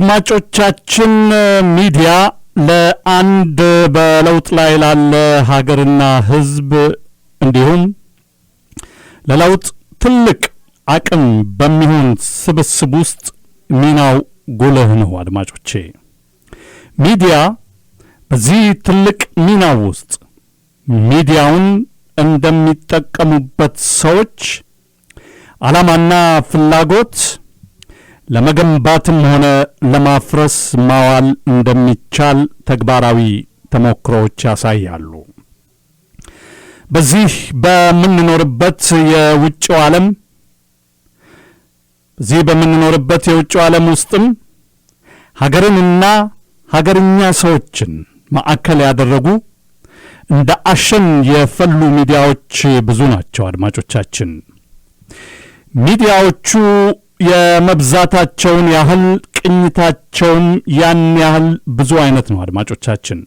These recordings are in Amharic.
አድማጮቻችን፣ ሚዲያ ለአንድ በለውጥ ላይ ላለ ሀገርና ሕዝብ እንዲሁም ለለውጥ ትልቅ አቅም በሚሆን ስብስብ ውስጥ ሚናው ጉልህ ነው። አድማጮቼ፣ ሚዲያ በዚህ ትልቅ ሚናው ውስጥ ሚዲያውን እንደሚጠቀሙበት ሰዎች ዓላማና ፍላጎት ለመገንባትም ሆነ ለማፍረስ ማዋል እንደሚቻል ተግባራዊ ተሞክሮዎች ያሳያሉ። በዚህ በምንኖርበት የውጭው ዓለም በዚህ በምንኖርበት የውጭው ዓለም ውስጥም ሀገርንና ሀገርኛ ሰዎችን ማዕከል ያደረጉ እንደ አሸን የፈሉ ሚዲያዎች ብዙ ናቸው። አድማጮቻችን፣ ሚዲያዎቹ የመብዛታቸውን ያህል ቅኝታቸውም ያን ያህል ብዙ አይነት ነው። አድማጮቻችን፣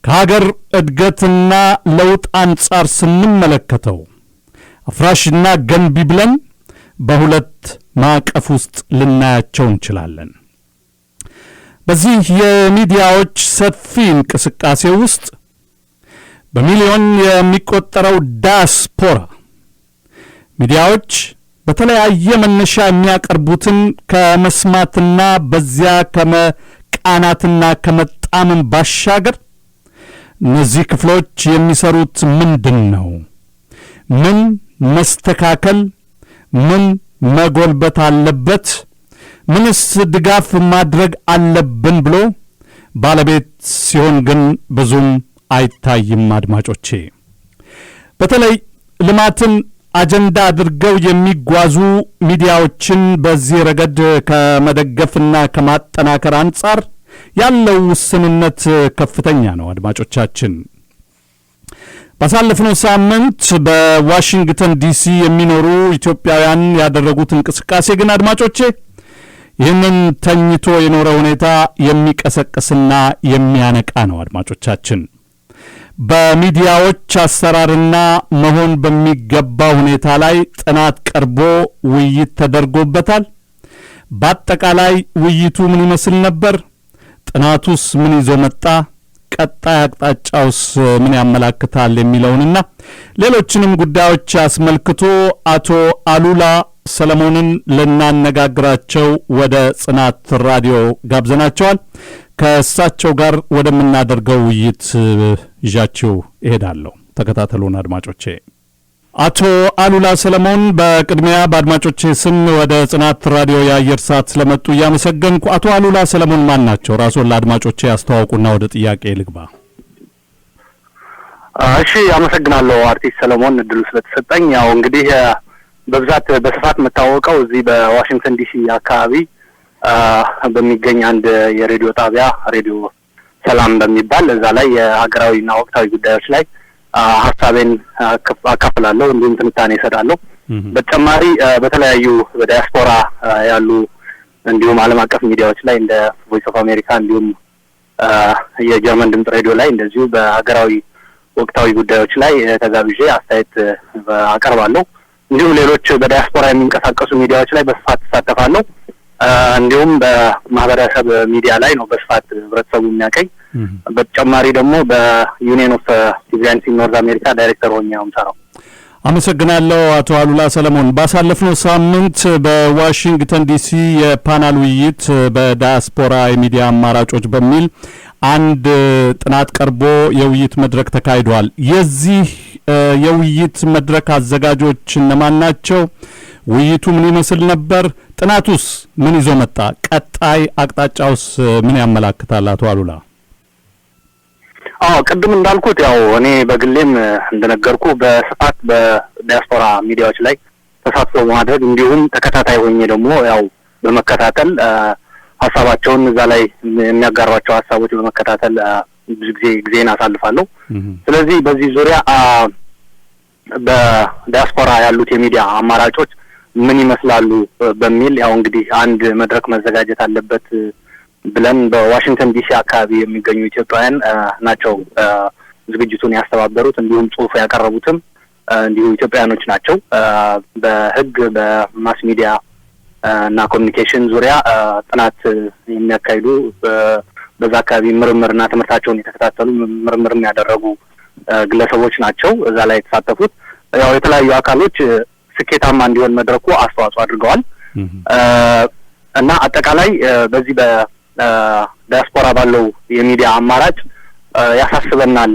ከሀገር እድገትና ለውጥ አንጻር ስንመለከተው አፍራሽና ገንቢ ብለን በሁለት ማዕቀፍ ውስጥ ልናያቸው እንችላለን። በዚህ የሚዲያዎች ሰፊ እንቅስቃሴ ውስጥ በሚሊዮን የሚቆጠረው ዳያስፖራ ሚዲያዎች በተለያየ መነሻ የሚያቀርቡትን ከመስማትና በዚያ ከመቃናትና ከመጣመም ባሻገር እነዚህ ክፍሎች የሚሰሩት ምንድን ነው? ምን መስተካከል፣ ምን መጎልበት አለበት? ምንስ ድጋፍ ማድረግ አለብን ብሎ ባለቤት ሲሆን ግን ብዙም አይታይም። አድማጮቼ፣ በተለይ ልማትን አጀንዳ አድርገው የሚጓዙ ሚዲያዎችን በዚህ ረገድ ከመደገፍና ከማጠናከር አንጻር ያለው ውስንነት ከፍተኛ ነው። አድማጮቻችን፣ ባሳለፍነው ሳምንት በዋሽንግተን ዲሲ የሚኖሩ ኢትዮጵያውያን ያደረጉት እንቅስቃሴ ግን፣ አድማጮቼ፣ ይህንን ተኝቶ የኖረ ሁኔታ የሚቀሰቅስና የሚያነቃ ነው። አድማጮቻችን፣ በሚዲያዎች አሰራርና መሆን በሚገባ ሁኔታ ላይ ጥናት ቀርቦ ውይይት ተደርጎበታል። በአጠቃላይ ውይይቱ ምን ይመስል ነበር? ጥናቱስ ምን ይዞ መጣ? ቀጣይ አቅጣጫውስ ምን ያመላክታል? የሚለውንና ሌሎችንም ጉዳዮች አስመልክቶ አቶ አሉላ ሰለሞንን ልናነጋግራቸው ወደ ጽናት ራዲዮ ጋብዘናቸዋል። ከእሳቸው ጋር ወደምናደርገው ውይይት ይዣችሁ እሄዳለሁ። ተከታተሉን አድማጮቼ። አቶ አሉላ ሰለሞን፣ በቅድሚያ በአድማጮቼ ስም ወደ ጽናት ራዲዮ የአየር ሰዓት ስለመጡ እያመሰገንኩ፣ አቶ አሉላ ሰለሞን ማን ናቸው? ራስዎን ለአድማጮቼ ያስተዋውቁና ወደ ጥያቄ ልግባ። እሺ፣ አመሰግናለሁ አርቲስት ሰለሞን እድሉ ስለተሰጠኝ። ያው እንግዲህ በብዛት በስፋት የምታወቀው እዚህ በዋሽንግተን ዲሲ አካባቢ በሚገኝ አንድ የሬዲዮ ጣቢያ፣ ሬዲዮ ሰላም በሚባል፣ እዛ ላይ የሀገራዊና ወቅታዊ ጉዳዮች ላይ ሀሳቤን አካፍላለሁ፣ እንዲሁም ትንታኔ እሰጣለሁ። በተጨማሪ በተለያዩ በዲያስፖራ ያሉ እንዲሁም ዓለም አቀፍ ሚዲያዎች ላይ እንደ Voice of America እንዲሁም የጀርመን ድምጽ ሬዲዮ ላይ እንደዚሁ በሀገራዊ ወቅታዊ ጉዳዮች ላይ ተጋብዤ አስተያየት አቀርባለሁ። እንዲሁም ሌሎች በዲያስፖራ የሚንቀሳቀሱ ሚዲያዎች ላይ በስፋት እሳተፋለሁ። እንዲሁም በማህበረሰብ ሚዲያ ላይ ነው በስፋት ህብረተሰቡ የሚያውቀኝ። በተጨማሪ ደግሞ በ Union of Tigrayans in North America ዳይሬክተር ሆኜ ነው የምሰራው። አመሰግናለሁ አቶ አሉላ ሰለሞን። ባሳለፍነው ሳምንት በዋሽንግተን ዲሲ የፓናል ውይይት በዳያስፖራ የሚዲያ አማራጮች በሚል አንድ ጥናት ቀርቦ የውይይት መድረክ ተካሂዷል። የዚህ የውይይት መድረክ አዘጋጆች እነማን ናቸው? ውይይቱ ምን ይመስል ነበር? ጥናቱስ ምን ይዞ መጣ? ቀጣይ አቅጣጫውስ ምን ያመላክታል? አቶ አሉላ። አዎ፣ ቅድም እንዳልኩት ያው እኔ በግሌም እንደነገርኩ በስፋት በዲያስፖራ ሚዲያዎች ላይ ተሳትፎ በማድረግ እንዲሁም ተከታታይ ሆኜ ደግሞ ያው በመከታተል ሀሳባቸውን እዛ ላይ የሚያጋሯቸው ሀሳቦች በመከታተል ብዙ ጊዜ ጊዜን አሳልፋለሁ። ስለዚህ በዚህ ዙሪያ በዲያስፖራ ያሉት የሚዲያ አማራጮች ምን ይመስላሉ በሚል ያው እንግዲህ አንድ መድረክ መዘጋጀት አለበት ብለን በዋሽንግተን ዲሲ አካባቢ የሚገኙ ኢትዮጵያውያን ናቸው ዝግጅቱን ያስተባበሩት። እንዲሁም ጽሁፍ ያቀረቡትም እንዲሁ ኢትዮጵያውያኖች ናቸው። በህግ፣ በ mass media እና ኮሚኒኬሽን ዙሪያ ጥናት የሚያካሂዱ፣ በዛ አካባቢ ምርምርና ትምህርታቸውን የተከታተሉ፣ ምርምር ያደረጉ ግለሰቦች ናቸው እዛ ላይ የተሳተፉት። ያው የተለያዩ አካሎች ስኬታማ እንዲሆን መድረኩ አስተዋጽኦ አድርገዋል እና አጠቃላይ በዚህ በዲያስፖራ ባለው የሚዲያ አማራጭ ያሳስበናል።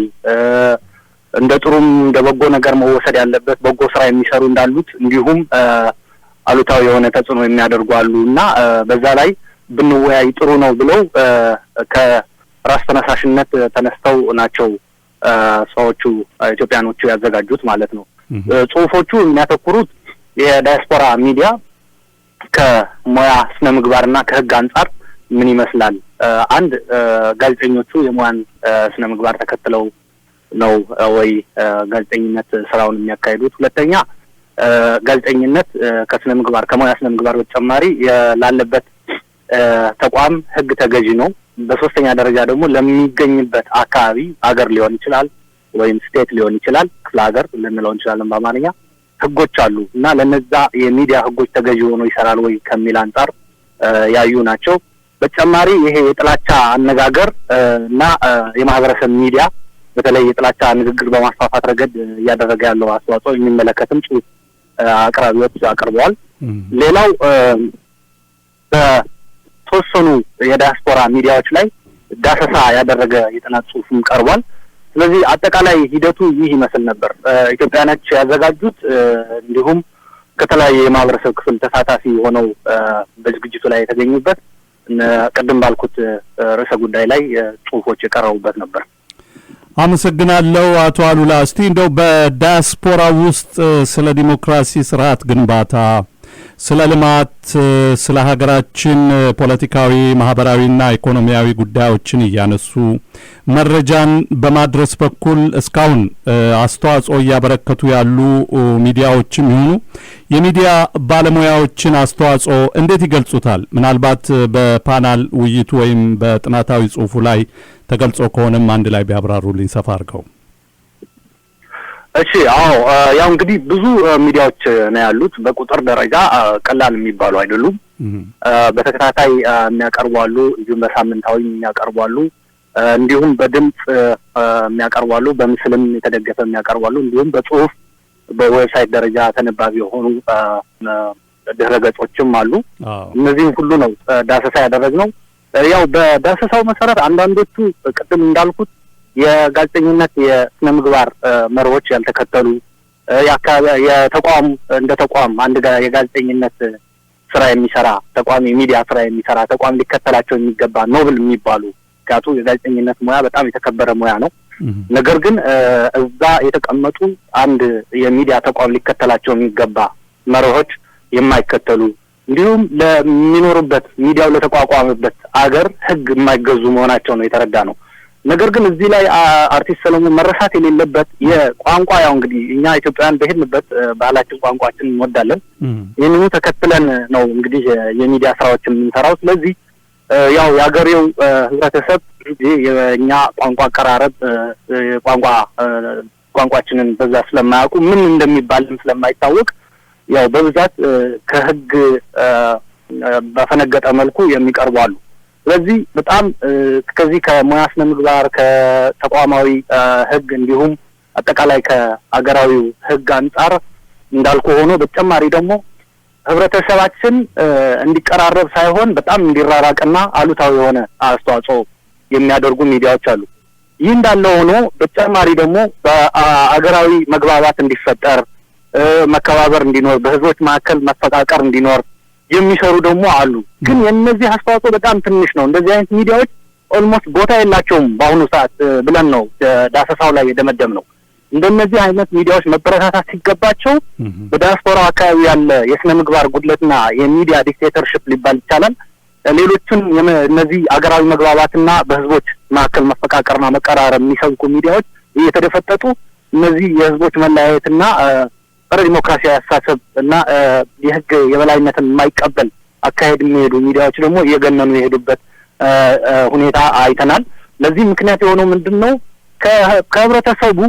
እንደ ጥሩም እንደ በጎ ነገር መወሰድ ያለበት በጎ ስራ የሚሰሩ እንዳሉት እንዲሁም አሉታዊ የሆነ ተጽዕኖ የሚያደርጉ አሉ እና በዛ ላይ ብንወያይ ጥሩ ነው ብለው ከራስ ተነሳሽነት ተነስተው ናቸው ሰዎቹ፣ ኢትዮጵያኖቹ ያዘጋጁት ማለት ነው። ጽሁፎቹ የሚያተኩሩት የዳያስፖራ ሚዲያ ከሙያ ስነ ምግባርና ከህግ አንጻር ምን ይመስላል? አንድ፣ ጋዜጠኞቹ የሙያን ስነ ምግባር ተከትለው ነው ወይ ጋዜጠኝነት ስራውን የሚያካሂዱት? ሁለተኛ፣ ጋዜጠኝነት ከስነ ምግባር፣ ከሙያ ስነ ምግባር በተጨማሪ ላለበት ተቋም ህግ ተገዢ ነው። በሶስተኛ ደረጃ ደግሞ ለሚገኝበት አካባቢ፣ አገር ሊሆን ይችላል ወይም state ሊሆን ይችላል፣ ክፍለ ሀገር ልንለው እንችላለን በአማርኛ፣ ህጎች አሉ እና ለነዛ የሚዲያ ህጎች ተገዢ ሆኖ ይሰራል ወይ ከሚል አንጻር ያዩ ናቸው። በተጨማሪ ይሄ የጥላቻ አነጋገር እና የማህበረሰብ ሚዲያ በተለይ የጥላቻ ንግግር በማስፋፋት ረገድ እያደረገ ያለው አስተዋጽኦ የሚመለከትም ጽሁፍ አቅራቢዎች አቅርበዋል። ሌላው በተወሰኑ የዲያስፖራ ሚዲያዎች ላይ ዳሰሳ ያደረገ የጥናት ጽሁፍም ቀርቧል። ስለዚህ አጠቃላይ ሂደቱ ይህ ይመስል ነበር። ኢትዮጵያኖች ያዘጋጁት እንዲሁም ከተለያየ የማህበረሰብ ክፍል ተሳታፊ ሆነው በዝግጅቱ ላይ የተገኙበት፣ ቅድም ባልኩት ርዕሰ ጉዳይ ላይ ጽሁፎች የቀረቡበት ነበር። አመሰግናለሁ አቶ አሉላ። እስቲ እንደው በዳያስፖራ ውስጥ ስለ ዲሞክራሲ ስርዓት ግንባታ፣ ስለ ልማት፣ ስለ ሀገራችን ፖለቲካዊ፣ ማህበራዊና ኢኮኖሚያዊ ጉዳዮችን እያነሱ መረጃን በማድረስ በኩል እስካሁን አስተዋጽኦ እያበረከቱ ያሉ ሚዲያዎችም ይሁኑ የሚዲያ ባለሙያዎችን አስተዋጽኦ እንዴት ይገልጹታል? ምናልባት በፓናል ውይይቱ ወይም በጥናታዊ ጽሁፉ ላይ ተገልጾ ከሆነም አንድ ላይ ቢያብራሩልኝ ሰፋ አድርገው። እሺ፣ አዎ፣ ያው እንግዲህ ብዙ ሚዲያዎች ነው ያሉት። በቁጥር ደረጃ ቀላል የሚባሉ አይደሉም። በተከታታይ የሚያቀርቡ አሉ፣ እንዲሁም በሳምንታዊ የሚያቀርቡ አሉ፣ እንዲሁም በድምጽ የሚያቀርቡ አሉ፣ በምስልም የተደገፈ የሚያቀርቡ አሉ፣ እንዲሁም በጽሁፍ በ website ደረጃ ተነባቢ የሆኑ ድህረ ገጾችም አሉ። እነዚህም ሁሉ ነው ዳሰሳ ያደረግነው። ያው በዳሰሳው መሰረት አንዳንዶቹ ቅድም እንዳልኩት የጋዜጠኝነት የስነ ምግባር መርሆች ያልተከተሉ፣ የአካባቢ የተቋም፣ እንደ ተቋም አንድ የጋዜጠኝነት ስራ የሚሰራ ተቋም፣ የሚዲያ ስራ የሚሰራ ተቋም ሊከተላቸው የሚገባ noble የሚባሉ፣ ምክንያቱ የጋዜጠኝነት ሙያ በጣም የተከበረ ሙያ ነው። ነገር ግን እዛ የተቀመጡ አንድ የሚዲያ ተቋም ሊከተላቸው የሚገባ መርሆች የማይከተሉ፣ እንዲሁም ለሚኖሩበት ሚዲያው ለተቋቋመበት አገር ሕግ የማይገዙ መሆናቸው ነው የተረዳ ነው። ነገር ግን እዚህ ላይ አርቲስት ሰለሞን መረሳት የሌለበት የቋንቋ፣ ያው እንግዲህ እኛ ኢትዮጵያውያን በሄድንበት ባህላችን ቋንቋችን እንወዳለን። ይህንኑ ተከትለን ነው እንግዲህ የሚዲያ ስራዎችን የምንሰራው። ስለዚህ ያው የሀገሬው ህብረተሰብ ብዙ ጊዜ የእኛ ቋንቋ አቀራረብ ቋንቋችንን በዛ ስለማያውቁ፣ ምን እንደሚባልም ስለማይታወቅ ያው በብዛት ከህግ በፈነገጠ መልኩ የሚቀርቡ አሉ። ስለዚህ በጣም ከዚህ ከሙያ ስነ ምግባር፣ ከተቋማዊ ህግ እንዲሁም አጠቃላይ ከአገራዊው ህግ አንጻር እንዳልኩ ሆኖ በተጨማሪ ደግሞ ህብረተሰባችን እንዲቀራረብ ሳይሆን በጣም እንዲራራቅና አሉታዊ የሆነ አስተዋጽኦ የሚያደርጉ ሚዲያዎች አሉ። ይህ እንዳለ ሆኖ በተጨማሪ ደግሞ በአገራዊ መግባባት እንዲፈጠር፣ መከባበር እንዲኖር፣ በህዝቦች መካከል መፈቃቀር እንዲኖር የሚሰሩ ደግሞ አሉ። ግን የእነዚህ አስተዋጽኦ በጣም ትንሽ ነው። እንደዚህ አይነት ሚዲያዎች almost ቦታ የላቸውም በአሁኑ ሰዓት ብለን ነው ዳሰሳው ላይ የደመደምነው። እንደነዚህ አይነት ሚዲያዎች መበረታታት ሲገባቸው በዲያስፖራው አካባቢ ያለ የስነ ምግባር ጉድለትና የሚዲያ dictatorship ሊባል ይቻላል፣ ሌሎቹን እነዚህ አገራዊ መግባባትና በህዝቦች መካከል መፈቃቀርና መቀራረብ የሚሰብኩ ሚዲያዎች እየተደፈጠጡ እነዚህ የህዝቦች መለያየትና ጸረ ዲሞክራሲያዊ አስተሳሰብ እና የህግ የበላይነትን የማይቀበል አካሄድ የሚሄዱ ሚዲያዎች ደግሞ እየገነኑ የሄዱበት ሁኔታ አይተናል። ለዚህ ምክንያት የሆነው ምንድን ነው? ከህብረተሰቡ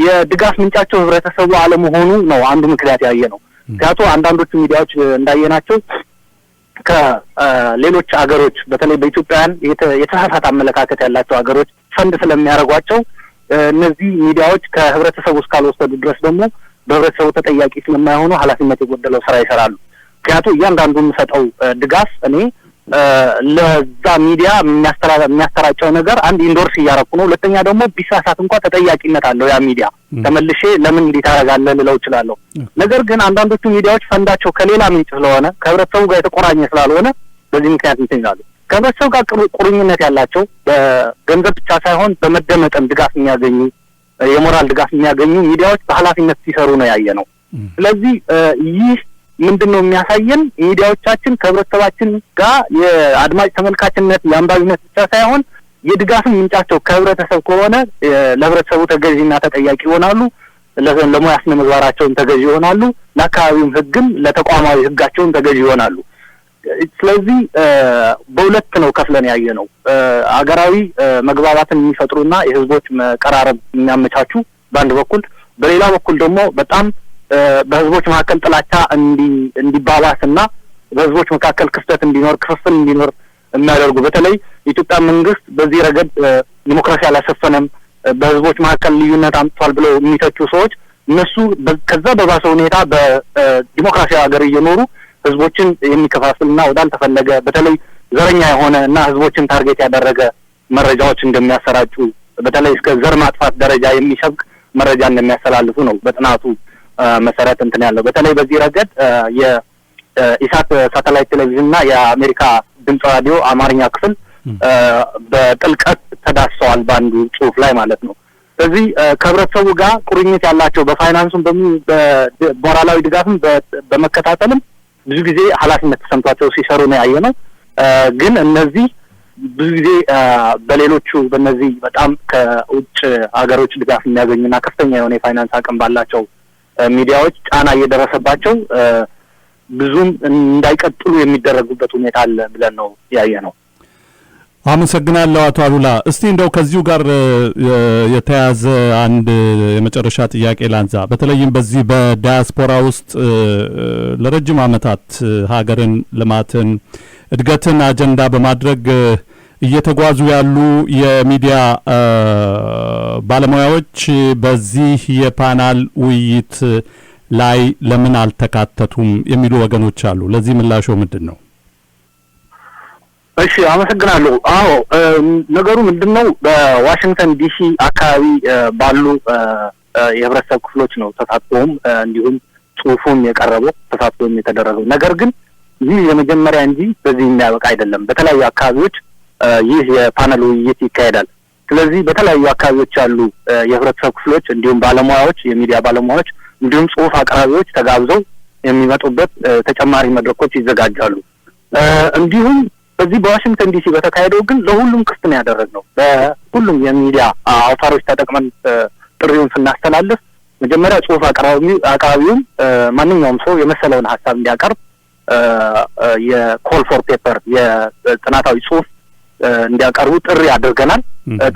የድጋፍ ምንጫቸው ህብረተሰቡ አለመሆኑ ነው አንዱ ምክንያት ያየ ነው። ምክንያቱ አንዳንዶቹ ሚዲያዎች እንዳየናቸው ከሌሎች አገሮች በተለይ በኢትዮጵያውያን የተሳሳተ አመለካከት ያላቸው አገሮች ፈንድ ስለሚያደርጓቸው እነዚህ ሚዲያዎች ከህብረተሰቡ እስካልወሰዱ ድረስ ደግሞ በህብረተሰቡ ተጠያቂ ስለማይሆኑ ኃላፊነት የጎደለው ስራ ይሰራሉ። ምክንያቱ እያንዳንዱ የምሰጠው ድጋፍ እኔ ለዛ ሚዲያ የሚያሰራጨው ነገር አንድ endorse እያረኩ ነው፣ ሁለተኛ ደግሞ ቢሳሳት እንኳን ተጠያቂነት አለው ያ ሚዲያ፣ ተመልሼ ለምን እንዲህ ታደርጋለህ ልለው እችላለሁ። ነገር ግን አንዳንዶቹ ሚዲያዎች ፈንዳቸው ከሌላ ምንጭ ስለሆነ ከህብረተሰቡ ጋር የተቆራኘ ስላልሆነ በዚህ ምክንያት እንትን ይላሉ። ከህብረተሰቡ ጋር ቁርኝነት ያላቸው በገንዘብ ብቻ ሳይሆን በመደመጥም ድጋፍ የሚያገኙ የሞራል ድጋፍ የሚያገኙ ሚዲያዎች በኃላፊነት ሲሰሩ ነው ያየነው። ስለዚህ ይህ ምንድነው የሚያሳየን? ሚዲያዎቻችን ከህብረተሰባችን ጋር የአድማጭ ተመልካችነት የአንባቢነት ብቻ ሳይሆን የድጋፍም ምንጫቸው ከህብረተሰብ ከሆነ ለህብረተሰቡ ተገዢና ተጠያቂ ይሆናሉ፣ ለሙያ ስነ ምግባራቸውም ተገዢ ይሆናሉ፣ ለአካባቢውም ህግም ለተቋማዊ ህጋቸውም ተገዢ ይሆናሉ። ስለዚህ በሁለት ነው ከፍለን ያየነው። አገራዊ መግባባትን የሚፈጥሩና የህዝቦች መቀራረብ የሚያመቻቹ በአንድ በኩል፣ በሌላ በኩል ደግሞ በጣም በህዝቦች መካከል ጥላቻ እንዲባባስና በህዝቦች መካከል ክፍተት እንዲኖር ክፍፍል እንዲኖር የሚያደርጉ፣ በተለይ የኢትዮጵያ መንግስት በዚህ ረገድ ዲሞክራሲ አላሰፈነም፣ በህዝቦች መካከል ልዩነት አምጥቷል ብለው የሚተቹ ሰዎች እነሱ ከዛ በባሰ ሁኔታ በዲሞክራሲያዊ ሀገር እየኖሩ ህዝቦችን የሚከፋፍልና ወዳልተፈለገ በተለይ ዘረኛ የሆነ እና ህዝቦችን target ያደረገ መረጃዎች እንደሚያሰራጩ፣ በተለይ እስከ ዘር ማጥፋት ደረጃ የሚሰብክ መረጃ እንደሚያስተላልፉ ነው በጥናቱ መሰረት እንትን ያለው። በተለይ በዚህ ረገድ የኢሳት ሳተላይት ቴሌቪዥን እና የአሜሪካ ድምጽ ራዲዮ አማርኛ ክፍል በጥልቀት ተዳስሰዋል በአንዱ ጽሁፍ ላይ ማለት ነው። ስለዚህ ከህብረተሰቡ ጋር ቁርኝት ያላቸው በፋይናንሱም በሞራላዊ ድጋፍም በመከታተልም ብዙ ጊዜ ኃላፊነት ተሰምቷቸው ሲሰሩ ነው ያየነው። ግን እነዚህ ብዙ ጊዜ በሌሎቹ በእነዚህ በጣም ከውጭ ሀገሮች ድጋፍ የሚያገኙና ከፍተኛ የሆነ የፋይናንስ አቅም ባላቸው ሚዲያዎች ጫና እየደረሰባቸው ብዙም እንዳይቀጥሉ የሚደረጉበት ሁኔታ አለ ብለን ነው ያየነው። አመሰግናለሁ አቶ አሉላ። እስቲ እንደው ከዚሁ ጋር የተያያዘ አንድ የመጨረሻ ጥያቄ ላንሳ። በተለይም በዚህ በዲያስፖራ ውስጥ ለረጅም ዓመታት ሀገርን፣ ልማትን፣ እድገትን አጀንዳ በማድረግ እየተጓዙ ያሉ የሚዲያ ባለሙያዎች በዚህ የፓናል ውይይት ላይ ለምን አልተካተቱም የሚሉ ወገኖች አሉ። ለዚህ ምላሾ ምንድን ነው? እሺ፣ አመሰግናለሁ። አዎ፣ ነገሩ ምንድነው? በዋሽንግተን ዲሲ አካባቢ ባሉ የህብረተሰብ ክፍሎች ነው ተሳትፎውም እንዲሁም ጽሁፉም የቀረበው ተሳትፎም የተደረገው። ነገር ግን ይህ የመጀመሪያ እንጂ በዚህ የሚያበቃ አይደለም። በተለያዩ አካባቢዎች ይህ የፓነል ውይይት ይካሄዳል። ስለዚህ በተለያዩ አካባቢዎች ያሉ የህብረተሰብ ክፍሎች እንዲሁም ባለሙያዎች፣ የሚዲያ ባለሙያዎች እንዲሁም ጽሁፍ አቅራቢዎች ተጋብዘው የሚመጡበት ተጨማሪ መድረኮች ይዘጋጃሉ። እንዲሁም በዚህ በዋሽንግተን ዲሲ በተካሄደው ግን ለሁሉም ክፍት ነው ያደረግነው። በሁሉም የሚዲያ አውታሮች ተጠቅመን ጥሪውን ስናስተላልፍ መጀመሪያ ጽሁፍ አቅራቢውም ማንኛውም ሰው የመሰለውን ሀሳብ እንዲያቀርብ የ call for paper የጥናታዊ ጽሁፍ እንዲያቀርቡ ጥሪ አድርገናል።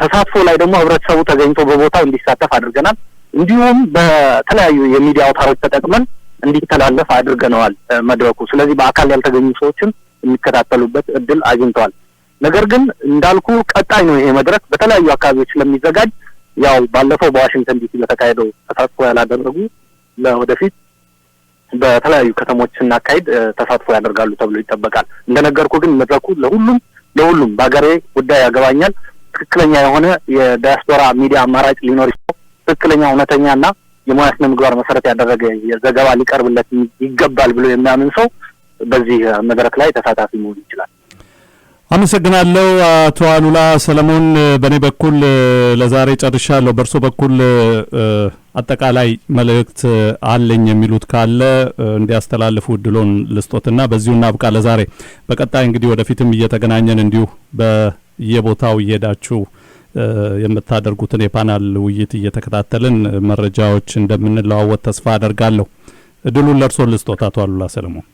ተሳትፎ ላይ ደግሞ ህብረተሰቡ ተገኝቶ በቦታው እንዲሳተፍ አድርገናል። እንዲሁም በተለያዩ የሚዲያ አውታሮች ተጠቅመን እንዲተላለፍ አድርገነዋል መድረኩ። ስለዚህ በአካል ያልተገኙ ሰዎችም የሚከታተሉበት እድል አግኝተዋል። ነገር ግን እንዳልኩ ቀጣይ ነው ይሄ መድረክ በተለያዩ አካባቢዎች ስለሚዘጋጅ ያው ባለፈው በዋሽንግተን ዲሲ በተካሄደው ተሳትፎ ያላደረጉ ለወደፊት በተለያዩ ከተሞች ስናካሂድ ተሳትፎ ያደርጋሉ ተብሎ ይጠበቃል። እንደነገርኩ ግን መድረኩ ለሁሉም በሀገሬ ጉዳይ ያገባኛል፣ ትክክለኛ የሆነ የዲያስፖራ ሚዲያ አማራጭ ሊኖር ይችላል፣ ትክክለኛ እውነተኛና የሙያ ስነ ምግባር መሰረት ያደረገ ዘገባ ሊቀርብለት ይገባል ብሎ የሚያምን ሰው በዚህ መድረክ ላይ ተሳታፊ መሆን ይችላል። አመሰግናለሁ አቶ አሉላ ሰለሞን። በእኔ በኩል ለዛሬ ጨርሻለሁ። በእርሶ በኩል አጠቃላይ መልእክት አለኝ የሚሉት ካለ እንዲያስተላልፉ እድሎን ልስጦትና በዚሁ እናብቃ ለዛሬ። በቀጣይ እንግዲህ ወደፊትም እየተገናኘን እንዲሁ በየቦታው እየሄዳችሁ የምታደርጉትን የፓናል ውይይት እየተከታተልን መረጃዎች እንደምንለዋወጥ ተስፋ አደርጋለሁ። እድሉን ለእርሶ ልስጦት አቶ አሉላ ሰለሞን።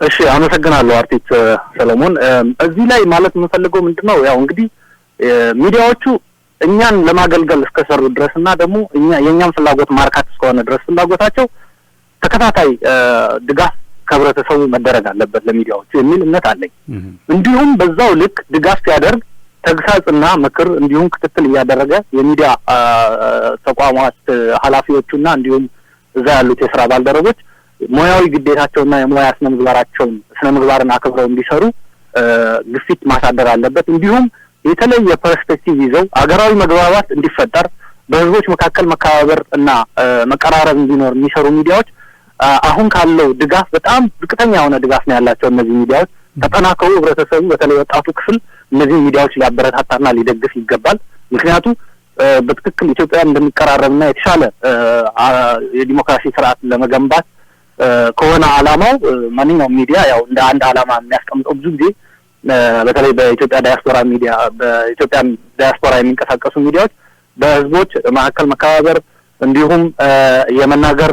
እሺ፣ አመሰግናለሁ አርቲስት ሰለሞን። እዚህ ላይ ማለት የምፈልገው ምንድነው፣ ያው እንግዲህ ሚዲያዎቹ እኛን ለማገልገል እስከሰሩ ድረስ እና ደግሞ እኛ የኛን ፍላጎት ማርካት እስከሆነ ድረስ ፍላጎታቸው ተከታታይ ድጋፍ ከህብረተሰቡ መደረግ አለበት ለሚዲያዎቹ የሚል እምነት አለኝ። እንዲሁም በዛው ልክ ድጋፍ ሲያደርግ ተግሳጽና ምክር እንዲሁም ክትትል እያደረገ የሚዲያ ተቋማት ኃላፊዎቹና እንዲሁም እዛ ያሉት የስራ ባልደረቦች ሙያዊ ግዴታቸውና የሙያ ስነ ምግባራቸውን ስነ ምግባርን አክብረው እንዲሰሩ ግፊት ማሳደር አለበት። እንዲሁም የተለየ perspective ይዘው አገራዊ መግባባት እንዲፈጠር፣ በህዝቦች መካከል መከባበር እና መቀራረብ እንዲኖር የሚሰሩ ሚዲያዎች አሁን ካለው ድጋፍ በጣም ዝቅተኛ የሆነ ድጋፍ ነው ያላቸው። እነዚህ ሚዲያዎች ተጠናክረው ህብረተሰቡ በተለይ ወጣቱ ክፍል እነዚህ ሚዲያዎች ሊያበረታታና ሊደግፍ ይገባል። ምክንያቱ በትክክል ኢትዮጵያ እንደሚቀራረብና የተሻለ የዲሞክራሲ ስርዓት ለመገንባት ከሆነ አላማው፣ ማንኛውም ሚዲያ ያው እንደ አንድ አላማ የሚያስቀምጠው ብዙ ጊዜ በተለይ በኢትዮጵያ ዳያስፖራ ሚዲያ፣ በኢትዮጵያ ዳያስፖራ የሚንቀሳቀሱ ሚዲያዎች በህዝቦች መካከል መከባበር እንዲሁም የመናገር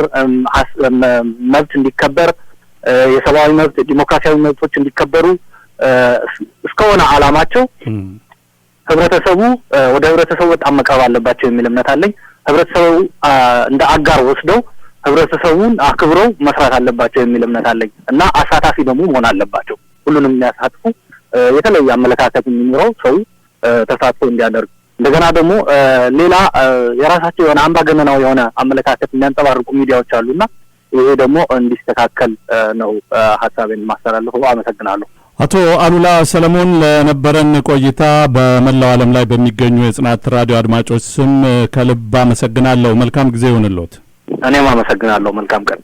መብት እንዲከበር፣ የሰብአዊ መብት፣ ዲሞክራሲያዊ መብቶች እንዲከበሩ እስከሆነ አላማቸው ህብረተሰቡ ወደ ህብረተሰቡ በጣም መቅረብ አለባቸው የሚል እምነት አለኝ። ህብረተሰቡ እንደ አጋር ወስደው ህብረተሰቡን አክብረው መስራት አለባቸው የሚል እምነት አለኝ እና አሳታፊ ደግሞ መሆን አለባቸው። ሁሉንም የሚያሳትፉ፣ የተለየ አመለካከት የሚኖረው ሰው ተሳትፎ እንዲያደርግ፣ እንደገና ደግሞ ሌላ የራሳቸው የሆነ አምባገነናዊ የሆነ አመለካከት የሚያንጸባርቁ ሚዲያዎች አሉና ይሄ ደግሞ እንዲስተካከል ነው ሀሳቤን ማስተላልፈው። አመሰግናለሁ። አቶ አሉላ ሰለሞን፣ ለነበረን ቆይታ በመላው ዓለም ላይ በሚገኙ የጽናት ራዲዮ አድማጮች ስም ከልብ አመሰግናለሁ። መልካም ጊዜ ይሁንልዎት። እኔም አመሰግናለሁ። መልካም ቀን።